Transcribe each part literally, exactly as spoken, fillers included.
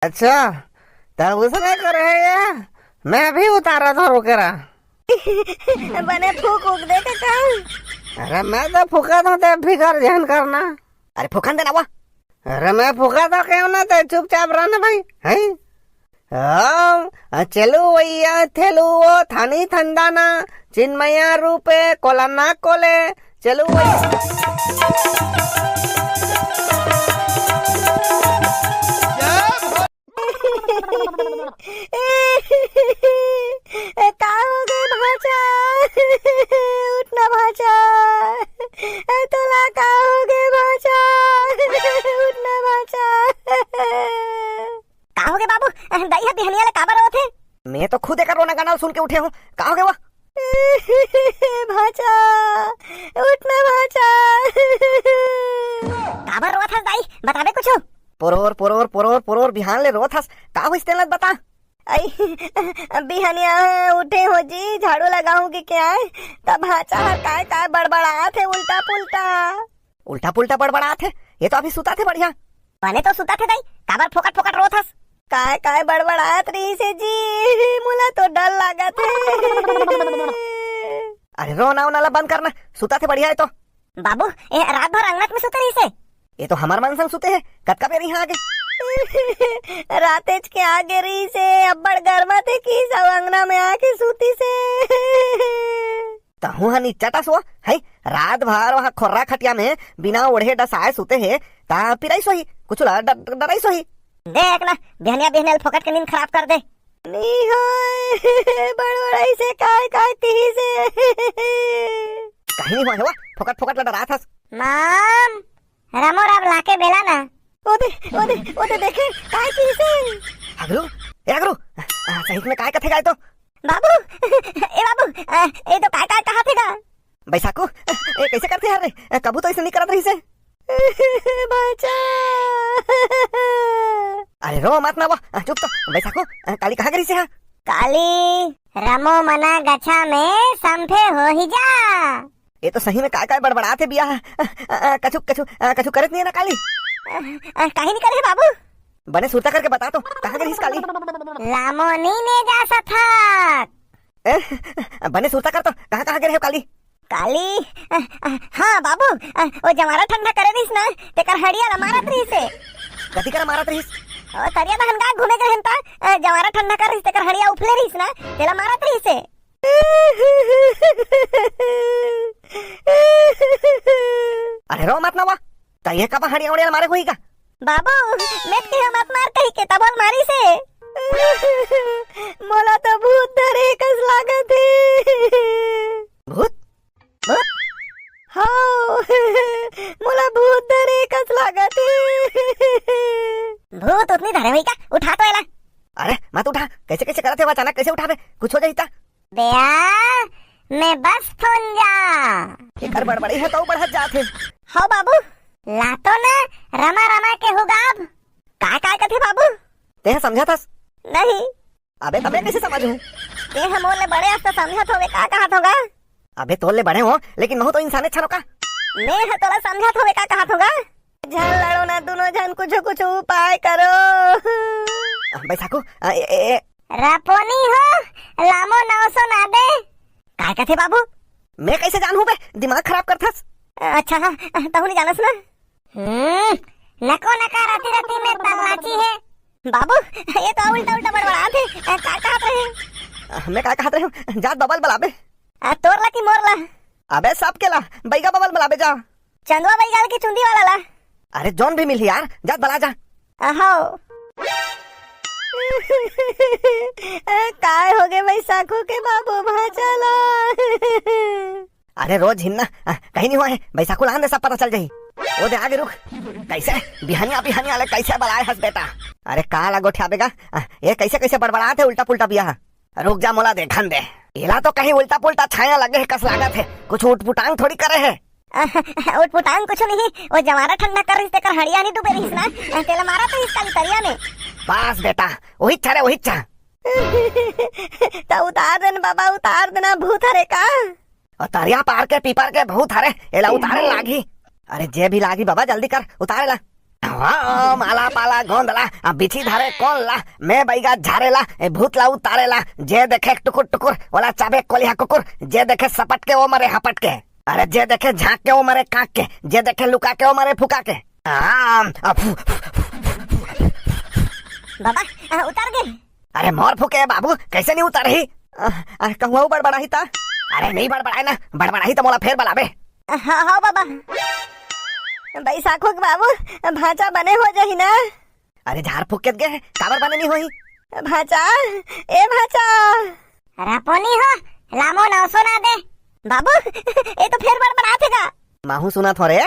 अच्छा, तब उसने करे है ये? मैं भी उतारा था, रुके रहा। बने फूक उक दे के का? अरे मैं तो फूका था, ते फिकर जहन करना। अरे फूकन देना वो। अरे मैं फूका था क्यों ना, ते चुपचाप रहना भाई, हैं? हाँ, चलो भैया, थेलू वो थानी थंदाना, चिन्मया रूपे कोला ना कोले, चलो भैया। ए, का हो गे भांचा? उठ ना भांचा। ए, तोला का हो गे भांचा? उठ ना भांचा। का हो गे बाबू? दाई ह बिहनिया ले काबर रोत हे? मैं तो खुद एकर रोना गाना सुन के उठे हूँ। का हो गे वो? भांचा, उठ ना भांचा। काबर रोत हस दाई? बताबे कुछु? पोरोर, पोरोर, पोरोर, पोरोर, बिहान ले रोत हस। का होइस तेला बता। अई, बिहनिया उठे हो जी, झाड़ू लगाहूं कि क्या? तब भांचा हर काय काय बड़बड़ात हे उल्टा पुल्टा। उल्टा पुल्टा बड़बड़ात हे? ये तो अभी सुता थे बढ़िया। बने तो सुता थे दाई, काबर फोकट फोकट रोत हस? काय काय बड़बड़ात रहिस हे जी, मोला तो डर लागत हे। अरे रोना वोना ला बंद करना, सुता थे बढ़िया हे तो। बाबू, ए रात भर अंगना में सुते रहिस हे? ये तो हमर मन संग सुते हे, कतका बेर इहाँ आगे। रातेच के आगे रहिस हे, अब्बड़ गरमाथे कि सब अंगना में आके सुतिस हे। तहूँ ह निच्चट अस वो, है? रात भर वहाँ खोर्रा खटिया में बिना ओढ़े डसाए सुते हे, ता पिराइस होही, कुछु ला ड-, ड-, डराइस होही। देख ना, बिहनिया बिहनिया फोकट के नींद खराब कर दे। नी होय, बड़बड़ाइस हे, काय काय किहिस हे। कहीं नहीं हुआ है वो, फोकट फोकट ला डरात हस। माम, रमो रम लाके बेला ना। ओदे, ओदे, ओदे देखे, काय किहिस हे? हगरू, ए हगरू, आ, सही में काय कथे गाय तो? बाबू, ए बाबू, आ, ए तो काय काय कहा थे गा? बैसाखू, ए कैसे करथे यार रे? कभू तो ऐसे नहीं करत रहिस हे। बचा। अरे रो मत ना वो, आ, चुप तो, बैसाखू, आ, काली कहाँ गिरिस हे? काली, रमो मना गछा में संफे होही जा। ये तो सही में काय काय बड़बड़ात हे बिया। अ, अ, कछु, कछु, अ, कछु करत नहीं हे ना काली? अ, अ, काहे नहीं करे हे बाबू? बने सुरता करके बता तो, कहाँ गिरिस काली? लामो नहीं ने जा सथक। ए, बने सुरता कर तो, कहाँ, कहाँ गिरे हो काली? काली, अ, अ, हाँ बाबू, अ, वो जवारा ठंडा करे रहिस ना, तेकर हड़िया ला मारत रहिस हे। कथी कर मारत रहिस? ओ तरिया दहन गा घूमे के रहन ता, अ, जवारा ठंडा कर रहिस, तेकर हड़िया उफले रहिस ना, तेला मारत रहिस हे। अरे रो मत ना वा, त ये कब हड़िया उड़िया मारे होही का? बाबू, मैं के मत मार कही के तभल मारिस हे। मोला तो भूत धरे कस लागत हे। भूत? भूत? हाँ, मोला भूत धरे कस लागत हे। भूत उतनी धरे होही का? उठा तो एला। अरे मत उठा, कैसे कैसे करत हे वो अचानक, कैसे उठाबे? कुछ हो जाही त। बेया, मैं बस फोन जा। एकर बड़बड़ी हे तो बढ़त जात हे। हो बाबू। लातो ना, रमा रमा के हुगाब। काय काय कथे बाबू? तेह समझत हस? नहीं। अबे तबे कैसे समझहूं? तेह मोर ले बड़े हस त समझत होवे, का कहत होगा? अबे तोर ले बड़े हो, लेकिन महू तो इंसाने छनो का। मैं ह तोला समझत होवे, का कहत होगा? झन लड़ो ना, दुनो झन कुछु कुछु उपाय करो। बैसाखू, आ, ए, ए, ए। रापोनी हो, लामो नौ सौ ना दे। काय कथे बाबू? मैं कैसे जानहूं बे? दिमाग खराब करथस। अच्छा, हाँ, तहू नहीं जानस ना। हम्म, नको नका राती राती में तल्लाची हे। बाबू, ये तो उल्टा उल्टा बड़बड़ात हे। का कहत रहे? मैं का कहत रहे हूँ? जात बबल बलाबे। आ, तोर ला कि मोर ला? अबे सबके ला, बैगा बबल बलाबे जा। चंदवा बैगा ला कि चुंदी वाला ला? अरे जौन भी मिलही यार, जात बला जा। अहो। काय हो गे बैसाखू के बाबू भांचा ला? अरे रोज हिन्ना, आ, कहीं नहीं हुआ है, बैसाखू ला आन दे, सब पता चल जाही। ओ दे आगे रुक, कैसे बिहनिया बिहनिया ले कैसे बलाए हस बेटा? अरे का ला गोठियाबे गा, आ, ये कैसे कैसे बड़बड़ात हे उल्टा पुल्टा बिया। रुक जा, मोला देखन दे। एला तो कहीं उल्टा पुल्टा छाया लगे हे कस लागत हे, कुछ उटपुटांग थोड़ी करे हे। उटपुटांग कुछ नहीं, वो जवारा ठंडा कर रहिस, तेकर हड़िया नहीं डूबे रहिस ना, तेला मारत रहिस काली तरिया में। बस बेटा, वही छा रे, वही छा। त उतार देन बाबा, उतार देना, भूत हरे का? ओ तरिया पार के पीपर के भूत हरे, एला उतारे लागही। अरे जे भी लागही बाबा, जल्दी कर, उतारे ला। हाँ, माला पाला गोंदला, आ बिछी धरे कोन ला, मैं बैगा झारेला, ए भूत ला उतारेला, जे देखे टुकुर टुकुर, ओला चाबे कोलिहा कुकुर, जे देखे सपट के, ओ मरे हपट के। अरे, जे देखे झांक के, ओ मरे कांक के, जे देखे लुका के, ओ मरे फुका के। हाँ, आ, फु, फु, फु, फु, फु। बाबा, आ, उतार गे। अरे मोर फूके बाबू, कैसे नहीं उतारही? आ, आ, कहूँ बड़बड़ाही ता? अरे नहीं बड़बड़ाए ना, बड़बड़ाही तो मोला फेर बलाबे। हाँ, हाँ बाबा। बैसाखो के बाबू, भांचा बने हो जाही ना? अरे झार फूक के गे, काबर बने नहीं होही? भांचा, ए भांचा। रपोनी हो, लामो नौ सौ ना दे। बाबू, ए तो फेर बड़बड़ाथे का? महूँ सुनत हो रे,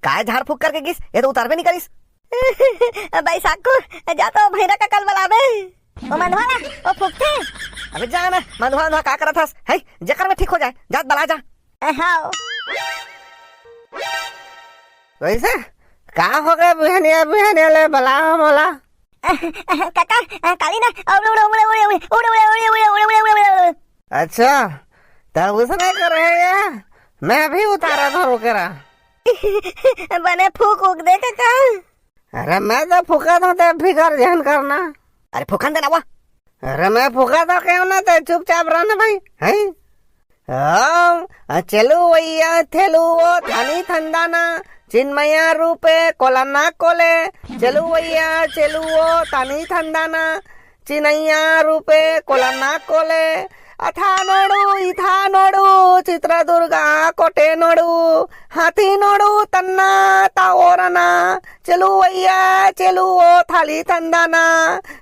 काय झार फूक करके गिस, ए तो उतारबे नहीं करिस। बैसाखो, जा तो भैरा का कल बलाबे। ओ मंधवाला, ओ फूकथे। अबे जा ना, मंधवा, मंधवा का करत हस? है, जेकर में ठीक हो जाए, जात बला जा। हाँ। वैसे, का हो गए बिहनिया, बिहनिया ले बला मोला? काका, काली ना, उड़े, उड़े, उड़े। अच्छा, तब उसने कर रहे हैं, मैं भी उतारा था वो करा। बने फूक उक दे काका। अरे मैं तो फूका था, ते फिकर जहन करना। अरे फूकन देना वो। अरे मैं फूका था क्यों ना, ते चुपचाप रहना भाई, हैं? ओम, आ, चेलुवैया, चेलुवो, थानी थंदाना, चिन्मया रूपे, कोलना कोले, चेलुवैया, चेलुवो, थानी थंदाना, चिनैया रूपे, कोलना कोले, अथा नोडु, इथा नोडु, चित्रदुर्गा, कोटे नोडु, हाथी नोडु, तन्ना, ताओरना, चेलुवैया, चेलुवो, थाली थंदाना,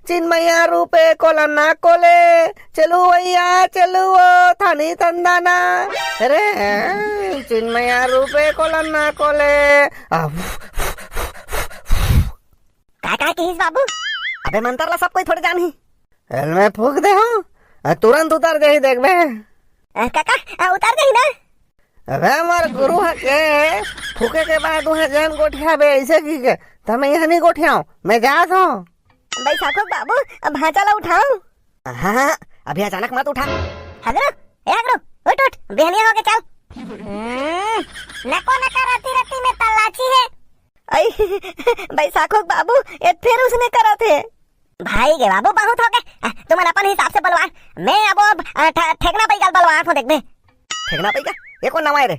चिन्मया रूपे, कोलना कोले, चेलुवैया, चेलुवो, थानी थंदाना। अरे, चिन्मया रूपे कोलना कोले। आ, का, का किहिस बाबू? अबे मंतर ला सब कोई थोड़े जानही। एल में फूक दे हो, आ, तुरंत उतर जाही देखबे। आ, काका, आ, उतर जाही ना? अबे मोर गुरु ह के, फूके के बाद उहे जन गोठियाबे ऐसे की के, त मैं यहाँ नहीं गोठियाऊं, मैं जात हूँ। बैसाखो बाबू, अब भांचा ला उठाओ। हाँ, हाँ, अभी अचानक मत उठा। हगरू, ए हगरू, उठ, उठ, बिहनिया होगे, चल। हम्म, नको नका राती राती में तलाची है। आई, बैसाखो बाबू, ये फिर उसने करा थे। भाई गे बाबू, बहुत होगे। आ, तुमन अपन हिसाब से बलवा, मैं अब, अब, आ, ठ-, ठेकना पैगल बलवा हो देखबे। ठेकना पैगा? ये कौन नाम आय रे?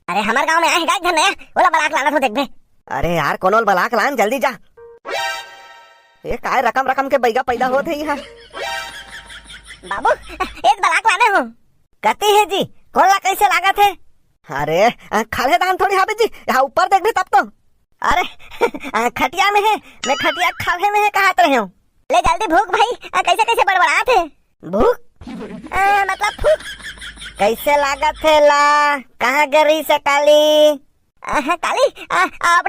अरे हमर गांव में आय हे गाय घर नया, ओला बलाक लानत हो देखबे। अरे यार, कोनो ल बलाक लान, जल्दी जा। ये काय रकम रकम के बैगा पैदा होत हे यहाँ। बाबू, एक बलाक लाने हो। कती हे जी, कोन ला कैसे लागत हे? अरे, आ, खाल्हे धान थोड़ी हाबे जी, यहाँ ऊपर देखबे तब तो। अरे, आ, खटिया में हे, मैं खटिया खाल्हे में हे कहत रहे हूँ। ले जल्दी भूक भाई, आ, कैसे कैसे बड़बड़ात हे? भूक? आ, मतलब फूक। कैसे लागत हे ला? कहाँ गरी से काली? आ, काली? आ, आ,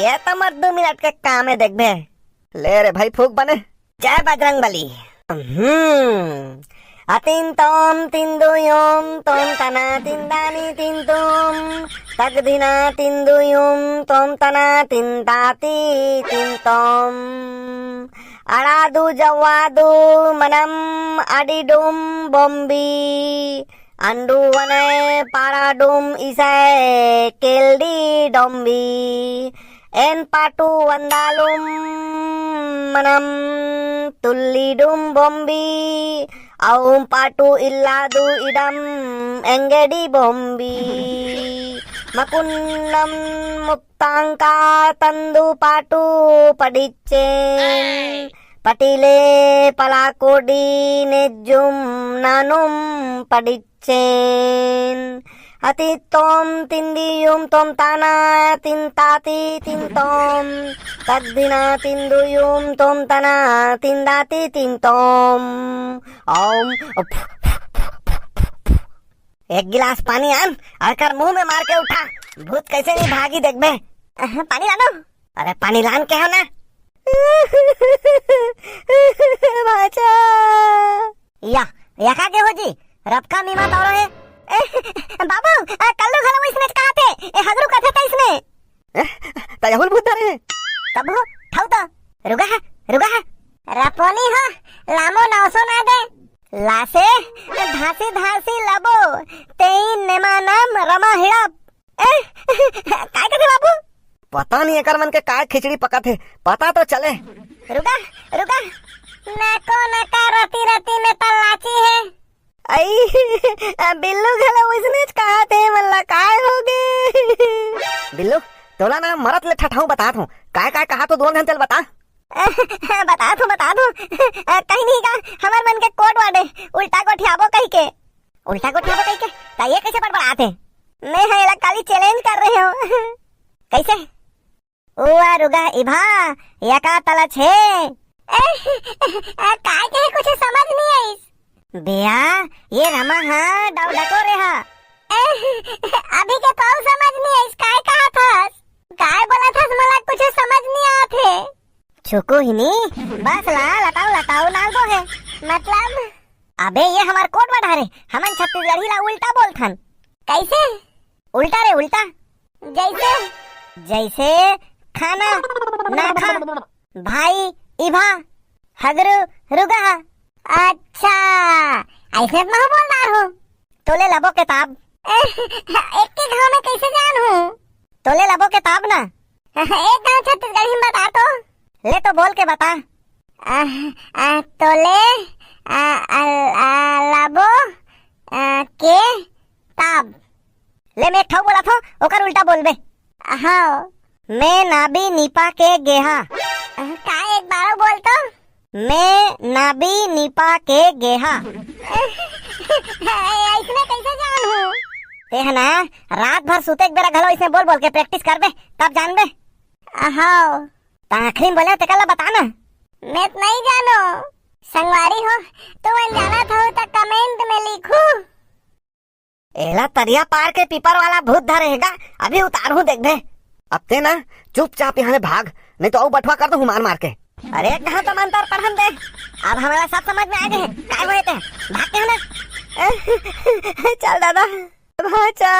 ये तो मत दो मिनट के काम है, देखबे। ले रे भाई, फूक बने। जय बजरंग बली। हम्म। अतिन तोम तिंदु योम तोम तना तिंदानी तिंतोम। तगदिना तिंदु योम तोम तना तिंदाती तिंतोम। अड़ादु जवादु मनम अडिडुम बोम्बी। अंडू वनय पाराडुम इसय केल्डी डोम्बी। एन पाटू वंदालुम मनम तुल्लीडुम बोम्बी। औम पाटू इल्लादु इडम एंगेडी बोम्बी। मकुन्नम मुक्तांका तंदु पाटू पडिच्चेन। पटिले पलाकोडी नेज्जुम नानुम पडिच्चेन। अतित्तोम तिंदियुम तोम ताना तिंताती तिंतोम। तद्दिना तिंदुयुम तोम तना तिंदाती तिंतोम। ओम। एक गिलास पानी आन, अउ एकर मुंह में मार के उठा। भूत कैसे नहीं भागी देखबे। अह, पानी लानो। अरे पानी लान के हो ना। भांचा। या, या का के हो जी? रपका मीमा तौरो है। ए, बाबू, आ, कल्लू घलो इसने कहा थे। ए, हगरू कथे था इसने। ए, तयहुल भूत धरे है। तब हो, ठाऊ तो। रुगा है, रुगा है। रपोनी हो, लामो नौ सौ ना दे। लासे धासी धासी लबो, तेई नेमा नाम रमा हिड़प। ए, काय कथे बाबू? पता नहीं एकर मन के काय खिचड़ी पकत हे, पता तो चले। रुका, रुका, नाको नका रति रति में त लाची हे। अई, बिल्लू घलो वइसनेच कहत हे, मन ला काय होगे? बिल्लू, तोला ना मरत ले ठठाऊं बतात हूं, काय काय कहा तो दोनों झन चल बता। बता दो, बता दो। कहीं नहीं का, हमर मन के कोट वाडे, उल्टा गोठियाबो कही के। उल्टा गोठियाबो कही के? त ये कैसे बड़बड़ात हे? मैं हा एला काली challenge कर रहे हो। कैसे? उआ रुगा इभा, यका तला छे। काय कहे कुछ समझ नहीं आइस। बेया, ये रमा हा डाव डको रे हा। अभी के तो समझ नहीं आइस, काय कहा थस? काय बोला थस, मोला कुछ समझ नहीं आत हे। छुकू ही नी, बस ला लटाऊ लटाऊ नाल बो हे। मतलब? अबे ये हमार कोट वाडा रे, हमन छत्तीसगढ़ी ला उल्टा बोलथन। कैसे? उल्टा रे उल्टा। जैसे? जैसे खाना, ना खा, भाई, इभा, हगरू, रुगा। अच्छा, ऐसे महू बोलदार हो। तोले लबो किताब। एक के घाव में कैसे जान हूँ? तोले लबो किताब ना। एक घाव छत्तीसगढ़ी में बता तो। ले तो बोल के बता। आ, आ, तोले, आ, आ, आ, लबो, आ, के ताब। ले मैं एक ठो बोला थो, ओकर उल्टा बोलबे। हाँ। मैं नाबी नीपा के गेहा। का एक बारो बोल तो? मैं नाबी नीपा के गेहा। ऐसने कैसे जान हूँ? ते है ना, रात भर सुते के बेरा घलो ऐसे बोल बोल के practice करबे, तब जानबे। हाँ। त आखिरी में बोले तेकर ला बता ना। मैं तो नहीं जानो। संगवारी हो, तुमन जानत हो त comment में लिखू। एला तरिया पार के पीपर वाला भूत धरे हेगा, अभी उतारहूं देखबे। अब ते ना चुपचाप यहाँ ले भाग, नहीं तो अउ बठवा कर दूं मार मार के। अरे कहाँ तो मंतर पढ़न दे, अब हमारा सब समझ में आ गए, काय होए ते, भाग के ना। चल दादा, भाचा,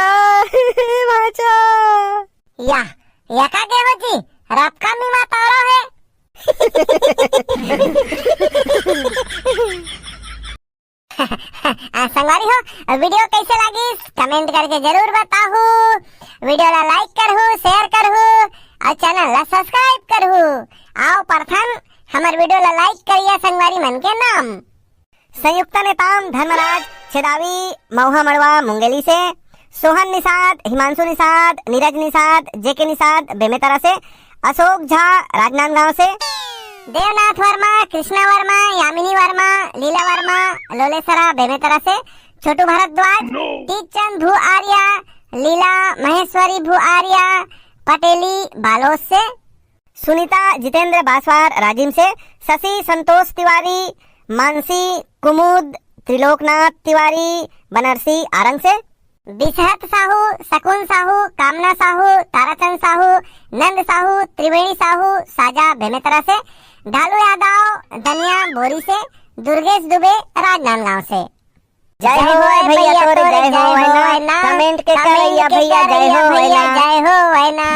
भाचा। या, या का के हो जी, रपका मीमा तारो है। आ, संगवारी हो, video कैसे लागिस comment करके जरूर बताहू। Video ला like करहू, share करहू और channel ला subscribe करहू। आओ प्रथम हमर video ला like करिया संगवारी मन के नाम। संयुक्ता नेताम धर्मराज छेदावी मौहा मड़वा मुंगेली से, सोहन निषाद, हिमांशु निषाद, नीरज निषाद, जेके निषाद बेमेतरा से, अशोक झा राजनांदगांव से, देवनाथ वर्मा, कृष्णा वर्मा, यामिनी वर्मा, लीला वर्मा, लोलेसरा बेमेतरा से, छोटू भारद्वाज, टीकचंद भू आर्या, लीला महेश्वरी भू आर्या, पटेली बालोद से, सुनीता जितेंद्र बासवार राजिम से, शशि संतोष तिवारी, मानसी कुमुद, त्रिलोकनाथ तिवारी बनारसी आरंग से, बिसहत साहू, शकुन साहू, कामना साहू, ताराचंद साहू, नंद साहू, त्रिवेणी साहू, साजा बेमेतरा से, ढालू यादव, दनिया बोरी से, दुर्गेश दुबे राजनांदगांव से। जय हो ए भैया तोरे, जय हो ए ना। Comment के करैया भैया, जय हो ए ना। जय हो ए ना।